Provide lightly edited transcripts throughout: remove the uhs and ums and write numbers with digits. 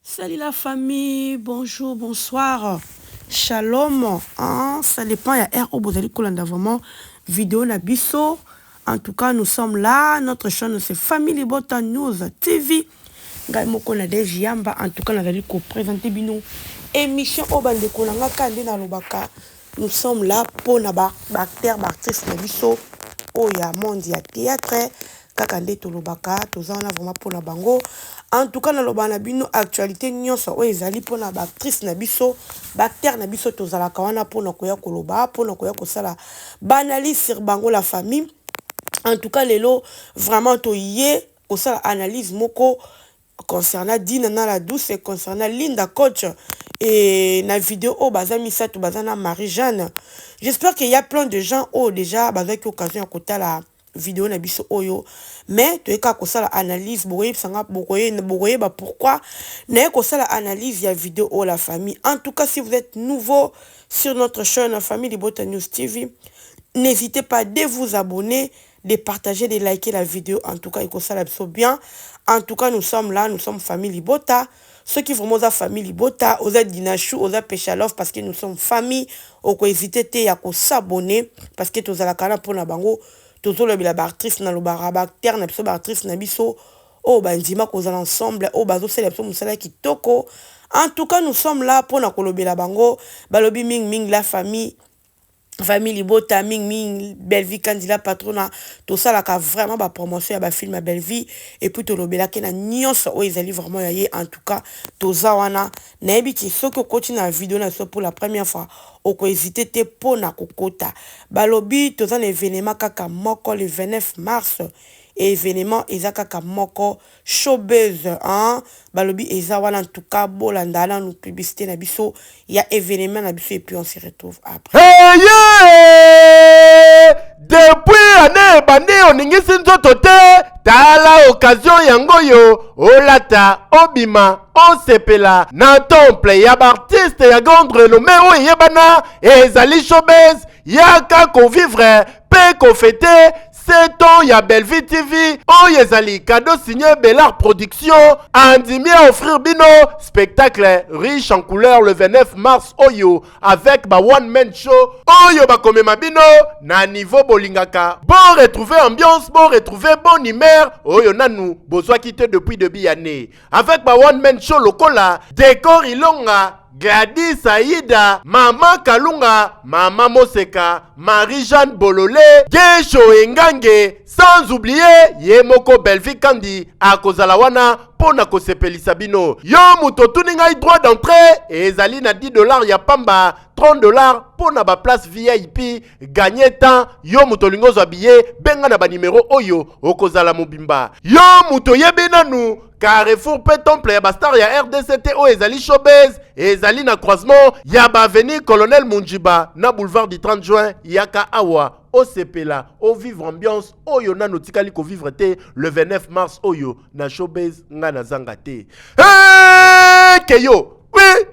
Salut la famille, bonjour, bonsoir, shalom. Hein, ça dépend ya heure oyo bozali kolanda vraiment vidéo na biso. En tout cas, nous sommes là. Notre chaîne, c'est Famille Libota News TV. Ngai moko na Deji Yamba. En tout cas, nazali ko présenter bino émission oyo bandeko na nga kaka nde nalobaka. Nous sommes là pour na ba acteur, ba actrice na biso oyo ya monde ya théâtre. Kaka nde tolobaka, toza wana vraiment mpona bango. En tout cas, naloba na bino, actualité nyonso oyo ezali mpona baactrice na biso, baacteur na biso, tozalaka wana mpona koya koloba, mpona koya kosala baanalyse sur bango, la famille. En tout cas, lelo vraiment toye kosala analyse moko concernant Dinana la Douce et concernant Linda Coach. Et na vidéo oyo baza misato, baza na Marie-Jeanne. J'espère qu'il y a plein de gens oyo déjà bazwaki occasion ya kotala vidéo na biso oyo, mais toyeka kosala analyse. Bokoyebisanga, bokoyeba pourquoi naye kosala analyse ya vidéo oyo, la famille. En tout cas, si vous êtes nouveau sur notre chaîne Famille Libota News TV, n'hésitez pas de vous abonner, de partager, de liker la vidéo. En tout cas, ekosala biso bien. En tout cas, nous sommes là, nous sommes Famille Libota. Ceux qui vraiment oza famille Libota, oza Dinachou, oza Péchalov, parce que nous sommes famille, okohésiter te ya kos'abonner, parce que tozalaka na mpona bango. Tozolobela baactrice, nalobaka baacteur na biso, baactrice na biso oyo bandima kozala ensemble, oyo bazosala biso mosala ya kitoko. En tout cas, nous sommes là mpona kolobela bango. Balobi mingimingi la famille, famille Libota, mingimingi Bellevie Kandila Patrona. Tosalaka vraiment bapromotion ya bafilm ya Bellevie et puis tolobelaki na nyonso oyo ezali vraiment ya ye. En tout cas, toza wana. Nayebi ke soki okoti na video na biso pour la première fois, okohésiter te mpona kokota. Balobi toza na événement kaka moko le 29 mars. Événement eza kaka moko, Showbuzz, hein? Balobi eza wana. En tout cas, bolanda nanu publicité na biso ya événement na biso et puis on se retrouve après. Hey, yeah! Depuis année ebandi, oningisi nzoto te. Tala occasion yango oyo, olata, obima, osepela na temple ya baartiste ya grande renommée oyo eyebana, ezali Showbuzz. Yaka kovivre mpe kofêter 7 ans ya Bellevue TV. Oyo ezali cadeau signé Bellar Production, andimi à offrir bino spectacle riche en couleur le 29 mars oyo, avec ba one man show oyo bakomema bino na niveau bolingaka. Bo retrouver ambiance, bo retrouver bonne humeur oyo nanu bozwaki te depuis début année, avec ba one man show lokola Décor Ilonga, Gladys Aida, Mama Kalunga, Mama Moseka, Marie-Jeanne Bolole, Gesho Engange, sans oublier ye moko Bellevue Kandi akozala wana mpo na kosepelisa bino. Yo moto otuni ngai, droit d'entrée ezali na 10 $ ya pamba, 30 $ mpo na baplace VIP. Gagne temps. Yo moto olingi ozwa billet, benga na banimero oyo, okozala mobimba. Yo moto oyebi nanu carrefour mpe temple ya bastar ya RDC te, oyo ezali Showbuzz, ezali na croisement ya baavenue Colonel Munjiba na boulevard du 30 juin. Yaka awa, osepela, ovivre ambiance oyo nanu otikali kovivre te le 29 mars oyo na Showbuzz. Ngai nazanga te. Hey, keyo oui.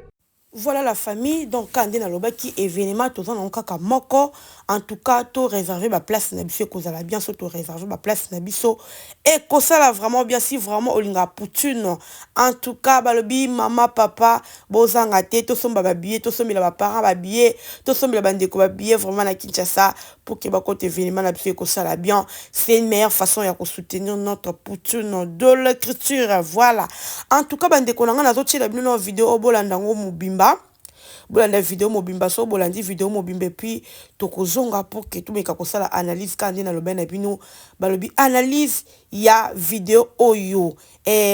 Voilà la famille, donc quand nde nalobaki, événement toza nango kaka moko. En tout cas, to réserver baplace na biso, ekozala bien. So to réserver baplace na biso, ekosala vraiment bien. Si vraiment olingaka poutine, en tout cas, balobi mama, papa, bozanga te. Tosomba babillet, tosombela baparent babillet, tosombela bandeko babillet vraiment na Kinshasa pour que bakota événement na biso, ekosala bien. C'est une meilleure façon ya kosoutenir notre poutine de l'écriture. Voilà. En tout cas, bandeko na ngai, nazotiela bino na video oyo, bolanda yango mobimba. Bolanda video mobimba. So bolandi video mobimba et puis tokozonga pour que tomeka kosala analyse kaka nde nalobai na bino. Balobi analyse ya video oyo,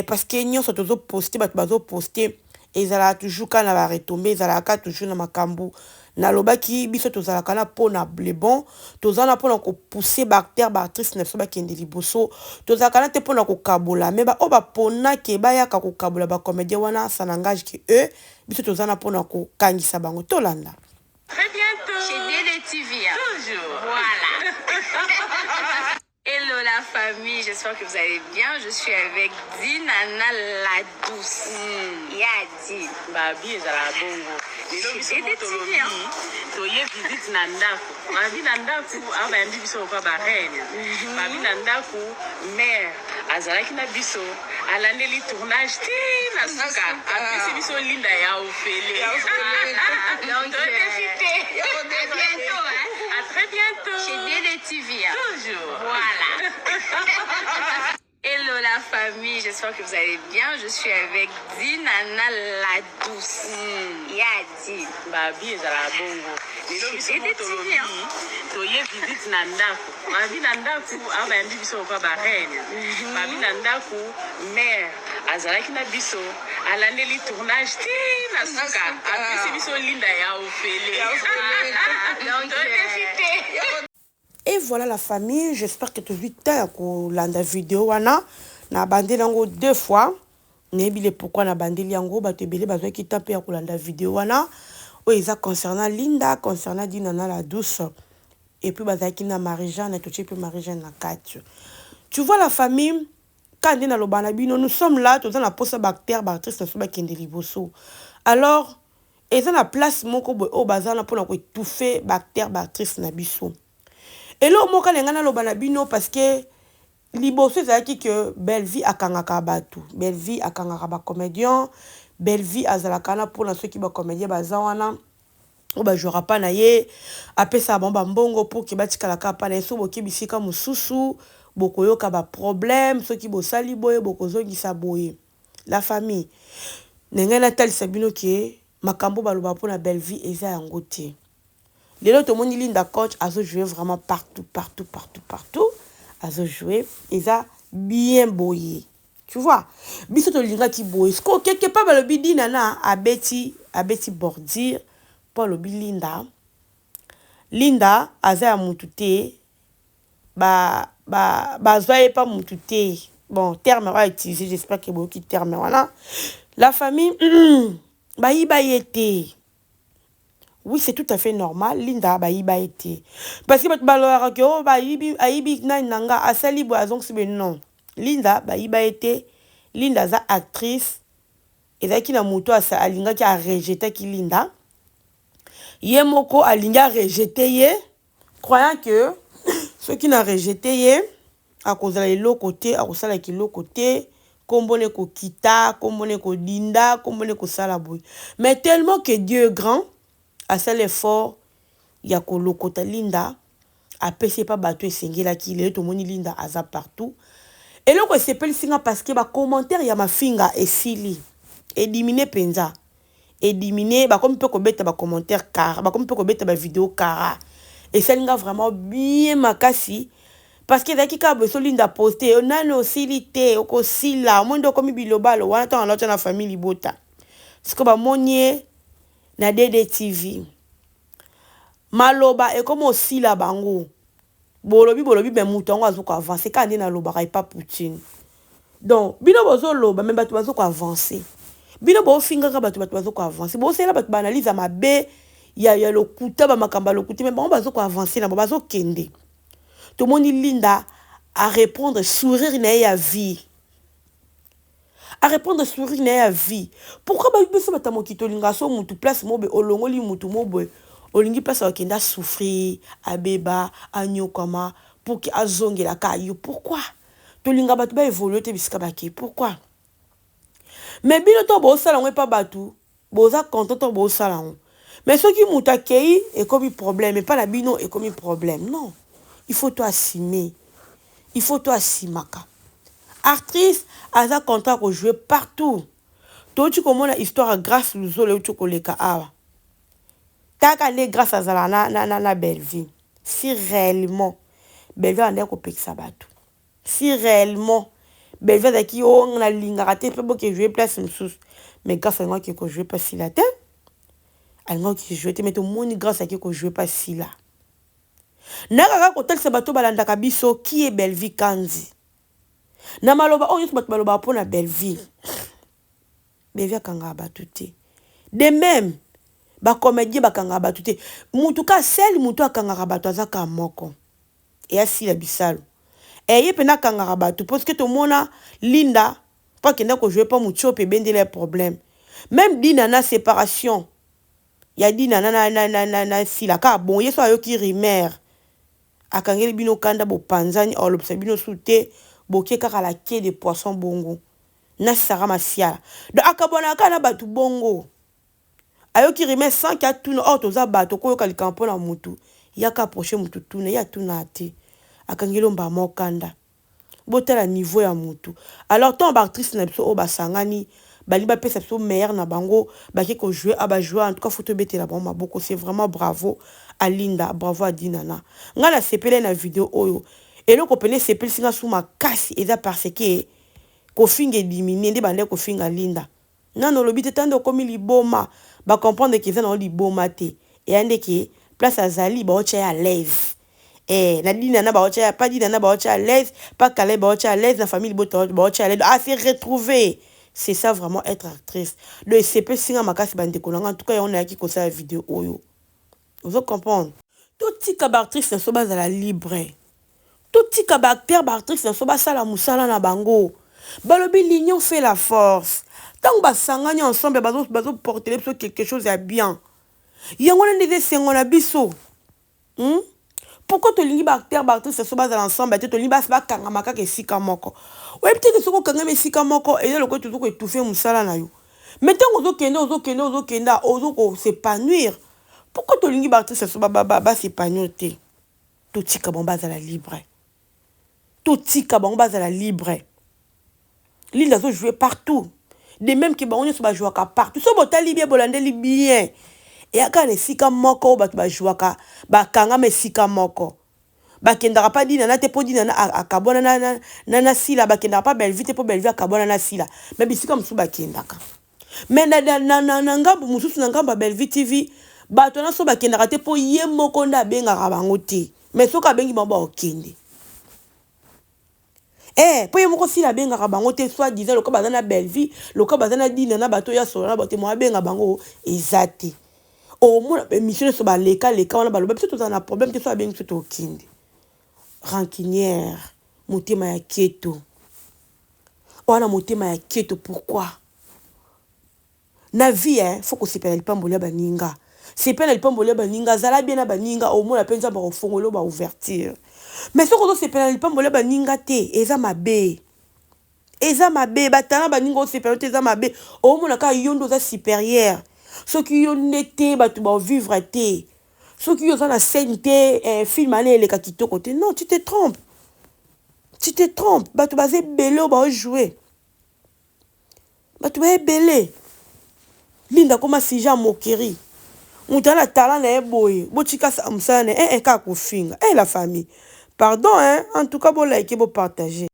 parce que nyonso tozoposte, bato bazoposte, ezalaka toujours kaka na baretombées, ezalaka toujours na makambo. Nalobaki, biso tozalaka na mpona le bon, toza na mpona kopousser baacteur, baactrice na biso bakende liboso. Tozalaka na te mpona kokabola, mais baoyo baponake bayaka kokabola bacomédien wana, ça n'engage que eux. Biso toza na mpona kokangisa bango. Tolanda. Très bientôt. Chez Délé TV, hein. Toujours. Voilà. Hello la famille, j'espère que vous allez bien. Je suis avec Dinana la Douce. Ya Din. Babi, ezalaka bongo. Lelo biso Délé mo tolobi TV, hein. toye visite na ndako. Babi, na ndako awa bayambi biso lokola bareine. Babi, na ndako mare azalaki na biso, alandeli tournage ti na suka apesi biso Linda ya ofele. Donc, Todefi te. à bientôt, hein. À très bientôt. Chez DDTV. Hein. Toujours. Voilà. Hello la famille, j'espère que vous allez bien. Je suis avec Dinana la douce. Ya Di. Babi ezalaka bongo. Lelo biso Chez moko DDTV, tolobi hein. toye visite na ndako. Babi na ndako awa bayambi biso lokola bareine. Babi na ndako mare azalaki na biso, alandeli tournage ti na suka apesi biso Linda ya ofele. Donc, Todefi te. Et voilà la famille, j'espère que tozwi temps ya kolanda video wana. Nabandeli yango deux fois, nayebi le pourquoi nabandeli yango. Bato ebele bazwaki temps mpe ya kolanda video wana oyo eza concernant Linda, concernant Dinana la douce, et puis bazalaki na Marie-Jeanne. Totie mpe Marie-Jeanne na kati. Tu vois la famille, ka nde naloba na bino, nous sommes là, toza na posa baacteur, baactrice na biso bakende liboso. Alors eza na place moko boye oyo baza na mpona koétouffe baacteur, baactrice na biso. Eloko moko alenga naloba na bino, parce que liboso ezalaki ke Bellevie akangaka bato, Bellevie akangaka bacomédien, Bellevie azalaka wana mpona soki bacomédien baza wana oyo bajouaka mpa na ye, apesaka bango bambongo pour ke batikalaka mpa na ye. So boke bisika mosusu, bokoyoka baproblème. Soki bosali boye, bokozongisa boye. La famille, na ngai natalisa bino ke makambo baloba mpona Bellevie eza yango te. Lelo tomoni Linda Coach azojoue vraiment partout, partout, partout, partout azojoue. Eza bien boye, tu vois, biso tolingaki boye. Siko quelque part balobi Dinana abeti bordure mpo alobi Linda, Linda aza ya mutu te, bazwa ye pa mutu te. Bon, terme oyo utiliser, j'espère que boyoki terme wana, la famille. Bayiba ye te. Oui, c'est tout à fait normal. Linda bayiba ye te, parce que bato balobaka ke oyo bayibi, ayibi nani na nga, asali boye, azongisi boye. Non, Linda bayiba ye te. Linda aza actrice. Ezalaki na moto alingaki, arejetaki Linda. Ye moko alingi arejete ye, croyant que soki na rejete ye, akozala eloko te, akosalaka eloko te, nkombo na ekokita, nkombo na ekodinda, nkombo na ekosala boye. Mais tellement que Dieu est grand, asala effort ya kolokota Linda, apesi epa bato esengelaki. Lelo tomoni Linda aza partout. Eloko esepelisi nga, parce que bacommentaire ya mafinga esili, ediminué mpenza, ediminué. Bakomi mpe kobeta bacommentaire kara, bakomi mpe kobeta bavideo kara. Esali nga vraiment bien makasi, parce que ezalaki kaka boye. So Linda poste nani, osili te, okosila, omoi nde okomi bilobalo wana. Ntango alota na famille libota, sikoyo bamoni ye na DDTV, maloba ekoma osila bango. Bolobi, bolobi, me moto yango azokoavance kaka. Nde nalobaka epa Poutine. Donc bino bozoloba, me bato bazokoavance. Bino bofingaka bato, bato bazokoavance. Bosala bato baanalyse ya mabe, ya lokuta, bamakambo ya lokuta, me bango bazokoavance na bo bazokende. Tomoni Linda arépondre sourire na ye ya vie, arépondre sourire na ye ya vie. Pourquoi biso bato ya mokili tolingaka so mutu place mo boye, olongoli mutu mo boye, olingi place akende asouffrir, abeba, anyokwama pour ke azongelaka yo? Pourquoi tolinga bato baévolue te bisika bakei? Pourquoi? Mais bino to bosala yango epa bato, boza content to bosala yango, mais soki moto akei, ekomi problème epa na bino, ekomi problème. Non, il faut to assumer, il faut to asimaka. Actrice aza content kojouer partout. Touti komona histoire ya Grâce Luzolo euti koleka awa. Taka nde Grâce azala na Bellevie. Si réellement Bellevie andaki kopekisa bato, si réellement Bellevie azalaki o nalingaka te mpe boke jouer place mosusu, mais Grâce alingaki kojouer mpa Sila te, alingaki jouer te. Mais tomoni Grâce aki kojouer mpa Sila. Nakaka kotalisa bato balandaka biso ki ye Bellevie Kanzi na maloba oyo nyonso bato balobaka mpo na Bellevie. Bellevie akangaka bato te. De même bacomédien bakangaka bato te. Mutu ka sele, mutu akangaka bato aza ka moko, eya Sila Bisalo. Eye mpena akangaka bato, parce que tomona Linda mpo akenda kojouer mpo Mutiope ebendela ye problème. Même Dina na séparation ya Dina na Sila kaka bon, ye so ayoki rumeur, akangeli bino kanda, bopanzani, alobisa bino su te, boke kaka la queue de poisson bongo. Na Sarah Masiala. Donc akabwanaka kaka na bato bongo. Ayoki rumeur sans que atuna or toza bato okoyoka likambo mpo na mutu yaka approche mutu tuna ye atunaka te akangeli yo mbala moko kanda. Botala niveau ya mutu. Alors tant ba actrice na biso oyo basangani balingi bapesa biso meilleur na bango bake ko jouer a ba jouer en tout cas faut tobetela bango maboko c'est vraiment bravo à Linda bravo à Dinana. Nga nasepelaki na video oyo eloko pene esepelisi nga su makasi eza parce que kofinga ediminuer nde bandaki kofinga Linda. Nanu olobi te tande okomi liboma ba comprendre que eza na yo liboma te eya nde ke place azali baotia ye à l'aise eh na dinana baotia pa dinana baotia à l'aise pa Caleb baotia à l'aise na famille libota baotia à l'aise ah se retrouver c'est ça vraiment être actrice donc esepesi nga makasi bandeko na nga en tout cas yango nayaki kosala video oyo ozo comprendre totika ba actrice na so bazala libre totika ba acteur ba actrice na so basala mosala na bango balobi l'union fait la force ntango basangani ensemble bazoportele biso quelque chose ya bien yango wana nde eza esengo na biso? Pourquoi tolingi baacteur baactrice so bazala ensemble te? Tolingi basi bakangama kaka esika moko. Oyebi te ke soki okangami esika moko eza lokola toza koétouffer mosala na yo. Mais ntango ozokende ozokende ozokende ozokos'épanouir. Pourquoi tolingi baactrice so bas'épanouir te? Totika bango bazala libre, totika bango bazala libre. Linda azojouer partout, de même ke bango nyonso bajouaka partout. So botali bien, bolandeli bien, eyaka na esika moko oyo bato bajouaka bakangama esika moko. Bakendaka mpa Dinana te mpo Dinana akabwana na Sila, bakendaka mpa Bellevue te mpo Bellevue akabwana na Sila. Mais bisika mosusu bakendaka. Mais na ngambo mosusu, na ngambo ya Bellevue TV, bato wana so bakendaka te mpo ye moko nde abengaka bango te. Mais soki abengi bango, baokende. Mpo ye moko Sila abengaka bango te, soit disant lokola baza na Bellevue, lokola baza na Dina na bato oyo asola na bato te, mo abenga bango eza te. Omona émission nyonso balekaleka wana, baloba biso tozala na problème te. So abengi biso, tokende. Rancunière, motema ya keto wana, motema ya keto. Pourquoi na vie, eh, faut kosepela lipamboli ya baninga? Sepela na lipamboli ya baninga, azala bien na baninga, omona mpe Nzambe akofongola ba ouverture. Mais soki ozosepela na lipamboli ya baninga te, eza mabe, eza mabe. Batala baninga, osepela te, eza mabe. Omona kaka yo nde oza supérieur. Soki yo nde te, bato baovivre te. Soki yo oza na scène te, film wana eleka kitoko te. Non, tu te trompes, tu te trompes. Bato baza ebele oyo baojouer, bato ba ebele. Linda koma sujet ya moquerie. Moto aza na talent na ye boye, botika mosala na ye, kaka kofinga. La famille, pardon, hein? En tout cas, bolike, bopartage.